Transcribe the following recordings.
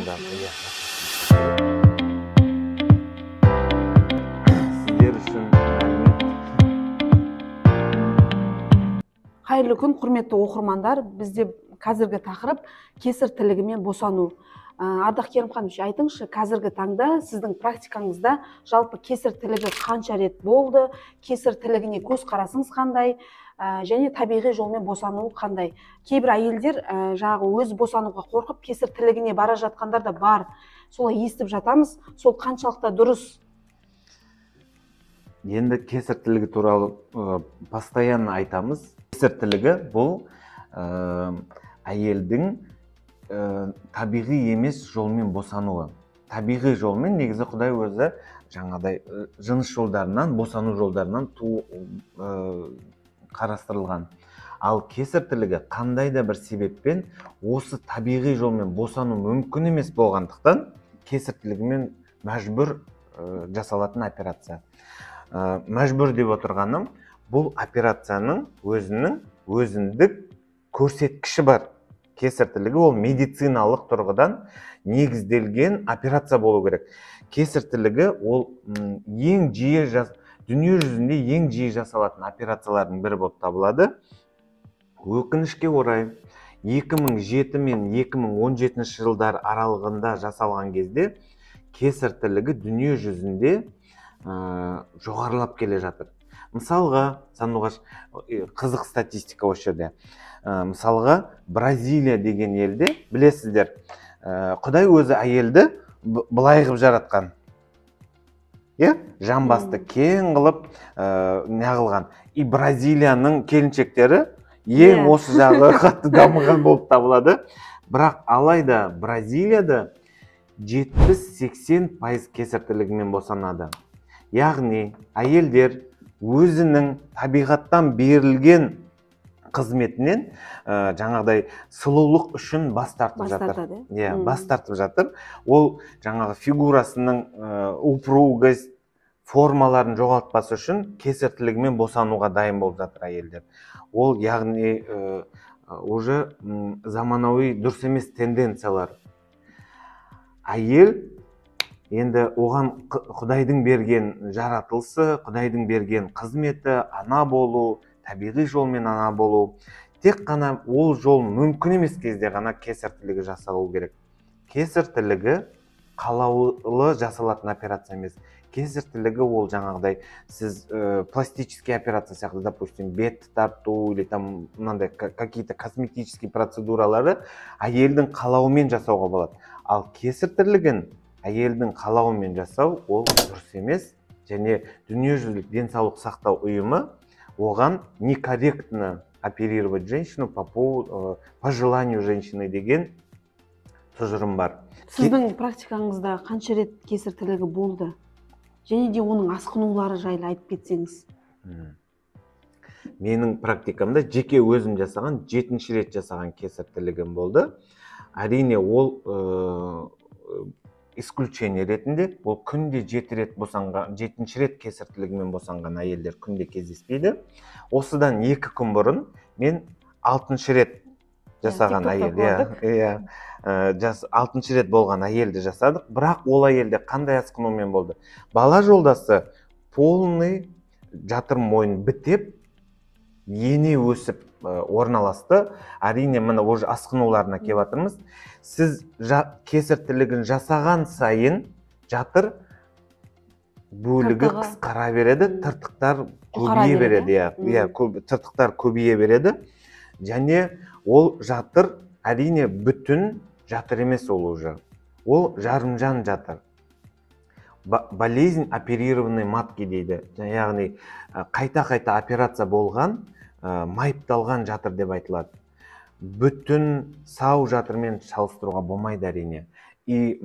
Болыңыздар. Иә, сіздер үшін мәлімет. Қайырлы күн, құрметті оқырмандар. Бізде қазіргі тақырып кесір тілігімен босану. Ардақ Керімханович, айтыңызшы, қазіргі таңда сіздің практикаңызда жалпы кесір тілігі қанша рет болды, кесір тілігіне көзқарасыңыз қандай, және табиғи жолмен босану қандай? Кейбір әйелдер жаңағы өз босануға қорқып кесір тілігіне бара жатқандар да бар. Солай естіп жатамыз. Сол қаншалықты дұрыс? Енді кесір тілігі туралы постоянно айтамыз. Кесір тілігі бұл әйелдің табиғи емес жолмен босануы. Табиғи жолмен негізі Құдай өзі жаңағыдай жыныс жолдарынан, босану жолдарынан туу қарастырылған. Ал кесір тілігі қандай да бір себеппен осы табиғи жолмен босану мүмкін емес болғандықтан кесір тілігімен мәжбүр жасалатын операция. Мәжбүр деп отырғаным, бұл операцияның өзінің өзіндік көрсеткіші бар. Кесір тілігі ол медициналық тұрғыдан негізделген операция болу керек. Кесір тілігі ол ең жиі дүние жүзінде ең жиі жасалатын операциялардың бірі болып табылады. Өкінішке орай 2007 мен 2017 жылдар аралығында жасалған кезде кесір тілігі дүние жүзінде жоғарылап келе жатыр. Мысалға, Сандуғаш, қызық статистика осы жерде. Мысалға, Бразилия деген елде, білесіздер, Құдай өзі әйелді былай қылып жаратқан. Иә? Жамбасты кең қылып, неғылған. И Бразилияның келіншектері ең осы жағы қатты дамыған болып табылады. Бірақ алайда Бразилияда 70-80% кесір тілігімен босанады. Яғни әйелдер өзінің табиғаттан берілген қызметінен жаңағыдай сұлулық үшін бас тартып жатыр. Иә, бас тартып жатыр. Ол жаңағы фигурасының упругость формаларын жоғалтпас үшін кесір тілігімен босануға дайын болып жатыр әйелдер. Ол яғни уже заманауи дұрыс емес тенденциялар. Әйел енді оған Құдайдың берген жаратылысы, Құдайдың берген қызметі, ана болу, табиғи жолмен ана болу. Тек қана ол жол мүмкін емес кезде ғана кесір тілігі жасалу керек. Кесір тілігі қалаулы жасалатын операция емес. Кесір тілігі ол жаңағыдай сіз пластический операция сияқты, допустим, бетті тарту или там мынандай какие-то косметический процедуралары әйелдің қалауымен жасауға болады. Ал кесір тілігін әйелдің қалауымен жасау ол дұрыс емес. Және дүниежүзілік денсаулық сақтау ұйымы оған некорректно оперировать женщину по поводу, по желанию женщины деген тұжырым бар. Сіздің практикаңызда қанша рет кесір тілігі болды? Және де оның асқынулары жайлы айтып кетсеңіз. Менің практикамда жеке өзім жасаған 7-ші рет жасаған кесір тілігім болды. Әрине ол исключение ретінде, ол күнде 7 рет босанған, 7-ші рет кесір тілігімен босанған әйелдер күнде кездеспейді. Осыдан 2 күн бұрын мен 6-шы рет жасаған әйел, иә, 6-шы рет болған әйелді жасадық. Бірақ ол әйелде қандай асқынумен болды? Бала жолдасы полный жатыр мойын бітеп, ене өсіп орналасты. Әрине, міне уже асқынуларына келіп жатырмыз. Сіз кесір тілігін жасаған сайын жатыр бөлігі қысқара береді, тыртықтар көбейе береді. Иә, тыртықтар көбейе береді. Және ол жатыр әрине бүтін жатыр емес ол уже. Ол жарымжан жатыр. Болезнь оперированной матки дейді. Яғни қайта-қайта операция болған, майыпталған жатыр деп айтылады. Бүтін сау жатырмен салыстыруға болмайды әрине. И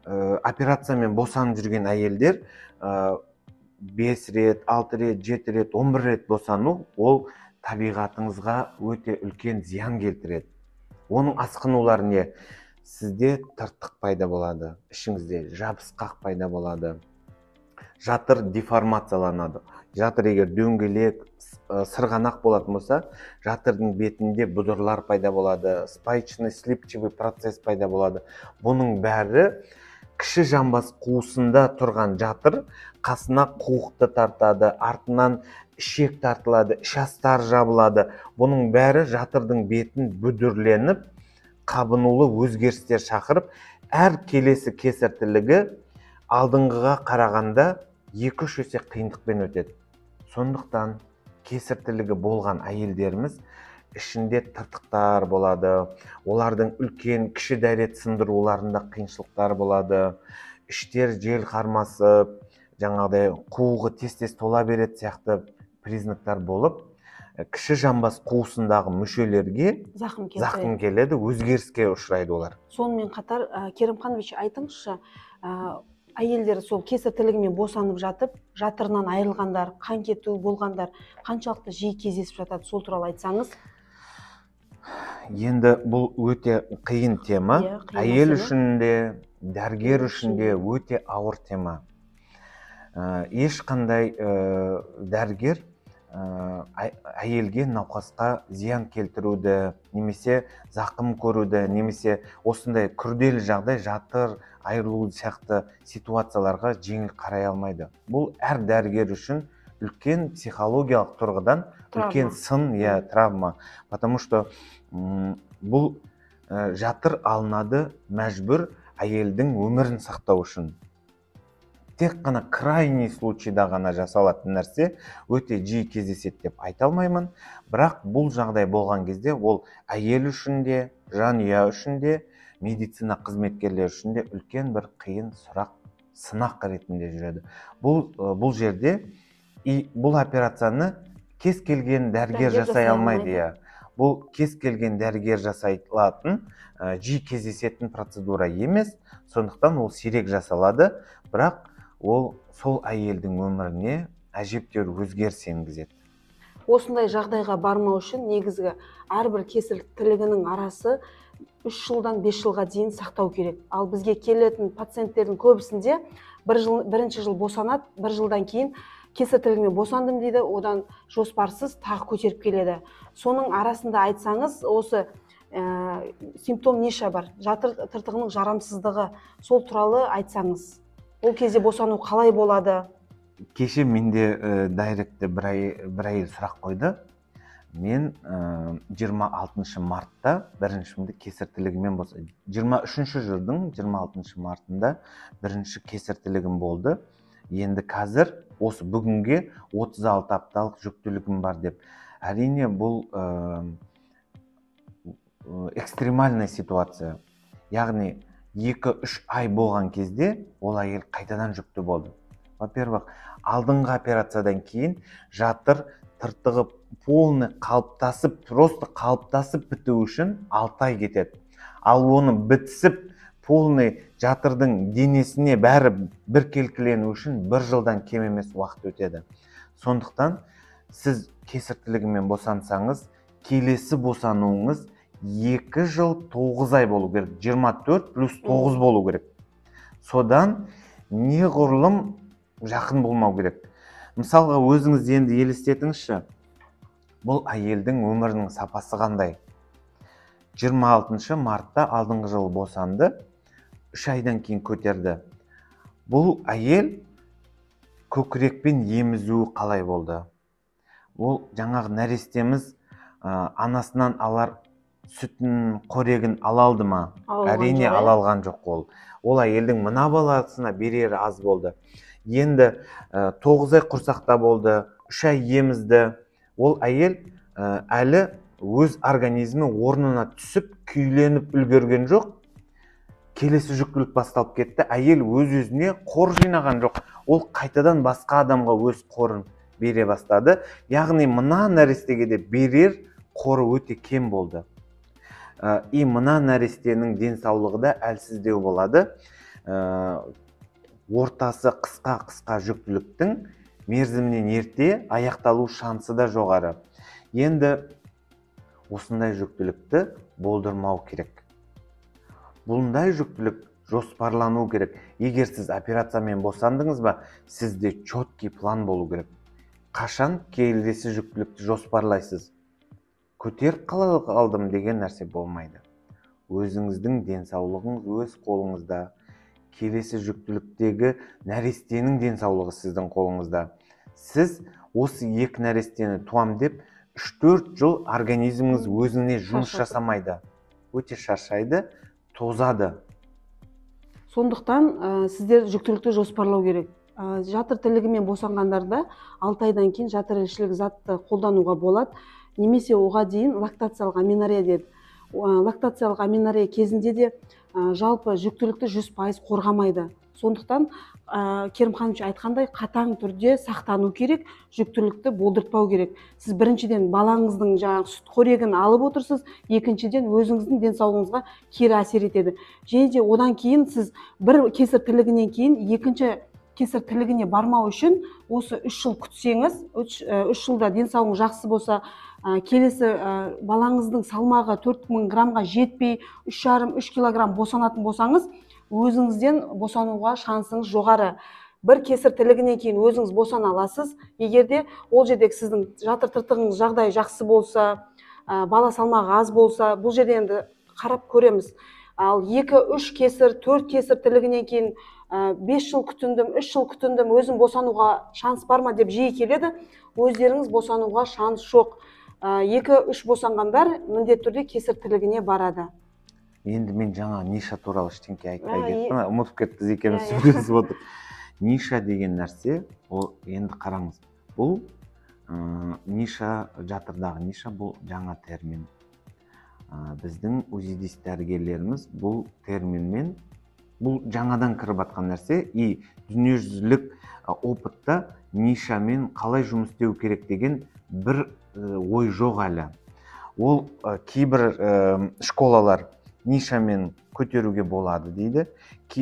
операциямен босанып жүрген әйелдер 5 рет, 6 рет, 7 рет, 11 рет босану ол табиғатыңызға өте үлкен зиян келтіреді. Оның асқынулары не? Сізде тыртық пайда болады, ішіңізде жабысқақ пайда болады. Жатыр деформацияланады. Жатыр егер дөңгелек, сырғанақ болатын болса, жатырдың бетінде бұдырлар пайда болады, спаечный слипчивый процесс пайда болады. Бұның бәрі кіші жамбас қуысында тұрған жатыр қасына қуықты тартады, артынан ішек тартылады, ішастар жабылады. Бұның бәрі жатырдың бетін бүдірленіп, қабынулы өзгерістер шақырып, әр келесі кесір тілігі алдыңғыға қарағанда 2-3 есе қиындықпен өтеді. Сондықтан кесір тілігі болған әйелдеріміз ішінде тыртықтар болады, олардың үлкен кіші дәрет сындыруларында қиыншылықтар болады, іштер жел қармасып, жаңағыдай қуығы тез-тез тола береді сияқты признактар болып, кіші жамбас қуысындағы мүшелерге зақым келеді, өзгеріске ұшырайды олар. Сонымен қатар, Керімханович, айтыңызшы, әйелдер сол кесір тілігімен босанып жатып, жатырынан айырылғандар, қан кету болғандар қаншалықты жиі кездесіп жатады, сол туралы айтсаңыз? Енді бұл өте қиын тема. Әйел үшін де, дәрігер үшін де өте ауыр тема. Ешқандай дәрігер әйелге, науқасқа зиян келтіруді, немесе зақым көруді, немесе осындай күрделі жағдай, жатыр айырылу сияқты ситуацияларға жеңіл қарай алмайды. Бұл әр дәрігер үшін үлкен психологиялық тұрғыдан үлкен сын, я травма, потому что бұл жатыр алынады мәжбүр әйелдің өмірін сақтау үшін. Тек қана крайний случайда ғана жасалатын нәрсе, өте жиі кездеседі деп айта алмаймын. Бірақ бұл жағдай болған кезде ол әйел үшін де, жанұя үшін де, медицина қызметкерлері үшін де үлкен бір қиын сұрақ, сынақ ретінде жүреді. Бұл жерде и бұл операцияны кез келген дәрігер жасай алмайды. Иә. Бұл кез келген дәрігер жасай алатын, жиі кездесетін процедура емес, сондықтан ол сирек жасалады, бірақ ол сол әйелдің өміріне әжептәуір өзгеріс енгізеді. Осындай жағдайға бармау үшін негізгі әрбір кесір тілігінің арасы 3 жылдан 5 жылға дейін сақтау керек. Ал бізге келетін пациенттердің көбісінде бірінші жыл босанады, бір жылдан кейін кесір тілігімен босандым дейді, одан жоспарсыз тағы көтеріп келеді. Соның арасында айтсаңыз, осы симптом неше бар? Жатыр тыртығының жарамсыздығы, сол туралы айтсаңыз. Ол кезде босану қалай болады? Кеше менде дайректте бір әйел сұрақ қойды. Мен 26 мартта біріншімді кесір тілігімен болса, 23 жылдың 26 мартында бірінші кесір тілігім болды. Енді қазір осы бүгінге 36 апталық жүктілігім бар деп. Әрине бұл экстремальная ситуация. Яғни 2-3 ай болған кезде ол әйел қайтадан жүкті болды. Во-первых, алдыңғы операциядан кейін жатыр тыртығы полный қалыптасып, просто қалыптасып біту үшін 6 ай кетеді. Ал оны бітісіп, полный жатырдың денесіне бәрі біркелкілену үшін 1 жылдан кем емес уақыт өтеді. Сондықтан сіз кесір тілігімен босансаңыз, келесі босануыңыз 2 жыл 9 ай болу керек, 24 плюс 9 болу керек. Содан неғұрлым жақын болмау керек. Мысалға өзіңіз енді елестетіңізші, бұл әйелдің өмірінің сапасы қандай? 26 мартта алдыңғы жылы босанды, 3 айдан кейін көтерді. Бұл әйел көкірекпен емізуі қалай болды? Ол жаңағы нәрестеміз анасынан алар сүтін, қорегін ала алды ма? Әрине ала алған жоқ ол. Ол әйелдің мына баласына берері аз болды. Енді 9 ай құрсақта болды, 3 ай емізді. Ол әйел әлі өз организмі орнына түсіп, күйленіп үлгерген жоқ. Келесі жүктілік басталып кетті. Әйел өз-өзіне қор жинаған жоқ. Ол қайтадан басқа адамға өз қорын бере бастады. Яғни мына нәрестеге де берер қоры өте кем болды. И мына нәрестенің денсаулығы да әлсіздеу болады. Ортасы қысқа-қысқа жүктіліктің мерзімінен ерте аяқталу шансы да жоғары. Енді осындай жүктілікті болдырмау керек. Бұндай жүктілік Жоспарлану керек. Егер сіз операциямен босандыңыз ба, сізде четкий план болу керек. Қашан келесі жүктілікті жоспарлайсыз? Көтеріп қала қалдым деген нәрсе болмайды. Өзіңіздің денсаулығыңыз өз қолыңызда. Келесі жүктіліктегі нәрестенің денсаулығы сіздің қолыңызда. Сіз осы екі нәрестені туам деп 3-4 жыл организміңіз өзіне жұмыс жасамайды. Өте шаршайды, тозады. Сондықтан сіздер жүктілікті жоспарлау керек. Жатыр тілігімен босанғандарда 6 айдан кейін жатыр ішілік затты қолдануға болады, немесе оға дейін лактациялық аменорея деді. Лактациялық аменорея кезінде де жалпы жүктілікті 100% қорғамайды. Сондықтан Керімханович айтқандай, қатаң түрде сақтану керек, жүктілікті болдыртпау керек. Сіз біріншіден балаңыздың жаңағы сүт қорегін алып отырсыз, екіншіден өзіңіздің денсаулығыңызға кері әсер етеді. Және де одан кейін сіз бір кесір тілігінен кейін екінші кесір тілігіне бармау үшін осы 3 жыл күтсеңіз, 3 жылда денсаулығыңыз жақсы болса, келесі балаңыздың салмағы 4000 граммға жетпей 3,5-3 килограмм босанатын болсаңыз, өзіңізден босануға шансыңыз жоғары. Бір кесір тілігінен кейін өзіңіз босана аласыз. Егер де ол жердегі сіздің жатыр тыртығыңыз жағдайы жақсы болса, бала салмағы аз болса, бұл жерде енді қарап көреміз. Ал 2-3 кесір, 4 кесір тілігінен кейін 5 жыл күтіндім, 3 жыл күтіндім, өзім босануға шанс бар ма деп жиі келеді. Өздеріңіз босануға шанс жоқ. 2-3 босанғандар міндетті түрде кесір тілігіне барады. Енді мен жаңа ниша туралы ештеңке айтпай кеттім, ұмытып кеттік екеуміз сөйлесіп отырып. Ниша деген нәрсе, ол енді қараңыз, бұл ниша, жатырдағы ниша, бұл жаңа термин. Біздің УЗИдист дәрігерлеріміз бұл терминмен, бұл жаңадан кіріп атқан нәрсе, и дүниежүзілік опытта нишамен қалай жұмыс істеу керек деген бір ой жоқ әлі. Ол кейбір школалар нишамен көтеруге болады дейді.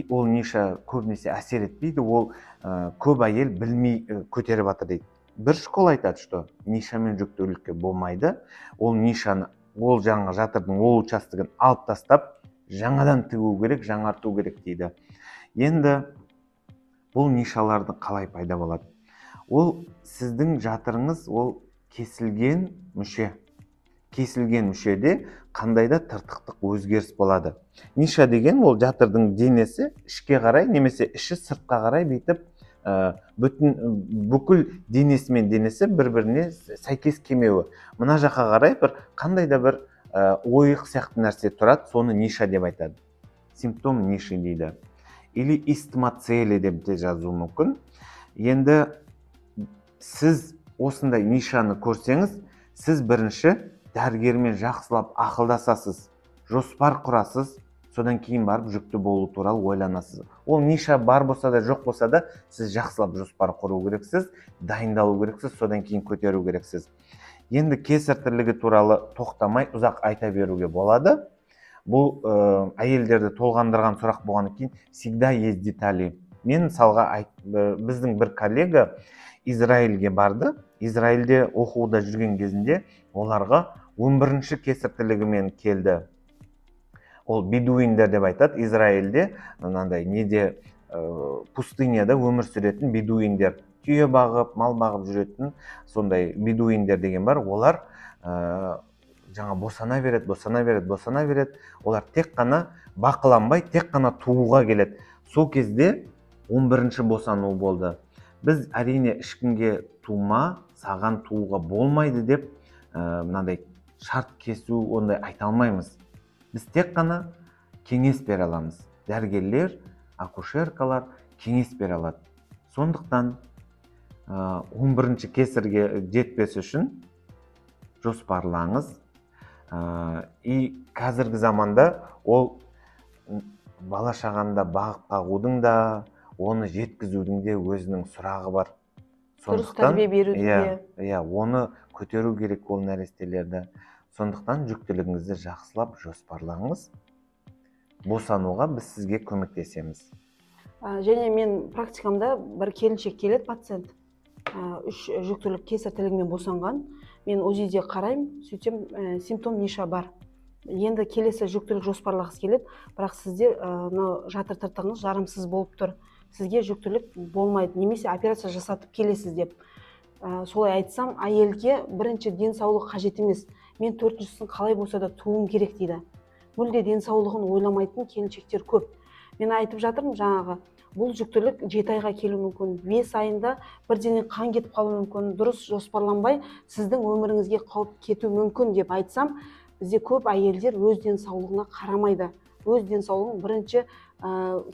Ол ниша көбінесе әсер етпейді, ол көп әйел білмей көтеріп жатыр дейді. Бір школа айтады, что нишамен жүктілікке болмайды. Ол нишаны, ол жаңа жатырдың ол участогын алып тастап, жаңадан тігу керек, жаңарту керек дейді. Енді бұл нишаларды қалай пайда болады? Ол сіздің жатырыңыз, ол кесілген мүше. Кесілген мүшеде қандай да тыртықтық өзгеріс болады. Ниша деген ол жатырдың денесі ішке қарай немесе іші сыртқа қарай бүйтіп бүкіл денесі мен денесі бір-біріне сәйкес келмеуі. Мына жаққа қарай бір қандай да бір ойық сияқты нәрсе тұрады, соны ниша деп айтады. Симптом ниши дейді. Или истмоцеле деп те жазуы мүмкін. Енді сіз осындай нишаны көрсеңіз, сіз бірінші дәрігермен жақсылап ақылдасасыз, жоспар құрасыз, содан кейін барып жүкті болу туралы ойланасыз. Ол ниша бар болса да, жоқ болса да, сіз жақсылап жоспар құру керексіз, дайындалу керексіз, содан кейін көтеру керексіз. Енді кесір тілігі туралы тоқтамай ұзақ айта беруге болады. Бұл әйелдерді толғандырған сұрақ болғаннан кейін всегда есть детали. Мен мысалға біздің бір коллега Израильге барды. Израильде оқуда жүрген кезінде оларға 11-ші кесір тілігімен келді. Ол бедуиндер деп айтады. Израильде мынандай неде пустыняда өмір сүретін бедуиндер, түйе бағып, мал бағып жүретін сондай бедуиндер деген бар. Олар жаңа босана береді, босана береді, босана береді. Олар тек қана бақыланбай, тек қана тууға келеді. Сол кезде 11-ші босану болды. Біз әрине ешкімге тума, саған тууға болмайды деп мынандай шарт кесу ондай айта алмаймыз. Біз тек қана кеңес бере аламыз. Дәрігерлер, акушеркалар кеңес бере алады. Сондықтан 11-ші кесірге жетпес үшін жоспарлаңыз. И қазіргі заманда ол бала шағанда бағып қағудың да, оны жеткізудің де өзінің сұрағы бар. Дұрыс тәрбие берудің де. Иә, оны көтеру керек ол нәрестелерді. Сондықтан жүктілігіңізді жақсылап жоспарлаңыз. Босануға біз сізге көмектесеміз. Және мен практикамда бір келіншек келеді, пациент. 3 жүктілік кесір тілігімен босанған. Мен УЗИде қараймын, сөйтсем симптом ниша бар. Енді келесі жүктілік жоспарлағысы келеді, бірақ сізде мынау жатыр тыртығыңыз жарамсыз болып тұр, сізге жүктілік болмайды немесе операция жасатып келесіз деп. Солай айтсам, әйелге бірінші денсаулық қажет емес, мен төртіншісін қалай болса да туым керек дейді. Мүлде денсаулығын ойламайтын келіншектер көп. Мен айтып жатырмын, жаңағы бұл жүктілік 7 айға келуі мүмкін, 5 айында бірдеңе қан кетіп қалуы мүмкін, дұрыс жоспарланбай сіздің өміріңізге қауіп кетуі мүмкін деп айтсам, бізде көп әйелдер өз денсаулығына қарамайды, өз денсаулығын бірінші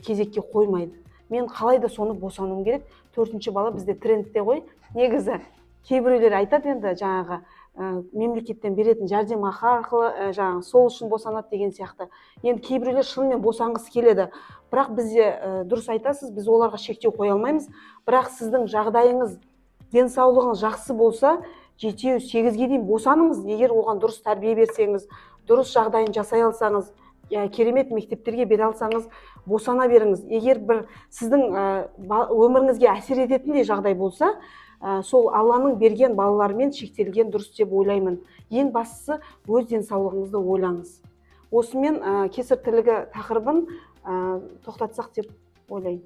кезекке қоймайды. Мен қалай да соны босануым керек. Төртінші бала бізде трендте ғой. Негізі кейбіреулер айтады енді жаңағы мемлекеттен беретін жәрдемақы арқылы жаңағы сол үшін босанады деген сияқты. Енді кейбіреулер шынымен босанғысы келеді. Бірақ бізде дұрыс айтасыз, біз оларға шектеу қоя алмаймыз. Бірақ сіздің жағдайыңыз, денсаулығыңыз жақсы болса, 7-8-ге дейін босаныңыз. Егер оған дұрыс тәрбие берсеңіз, дұрыс жағдайын жасай алсаңыз, керемет мектептерге бере алсаңыз, босана беріңіз. Егер бір сіздің өміріңізге әсер ететіндей жағдай болса, сол Алланың берген балаларымен шектелген дұрыс деп ойлаймын. Ең бастысы өз денсаулығыңызды ойлаңыз. Осымен кесір тілігі тақырыбын тоқтатсақ деп ойлаймын.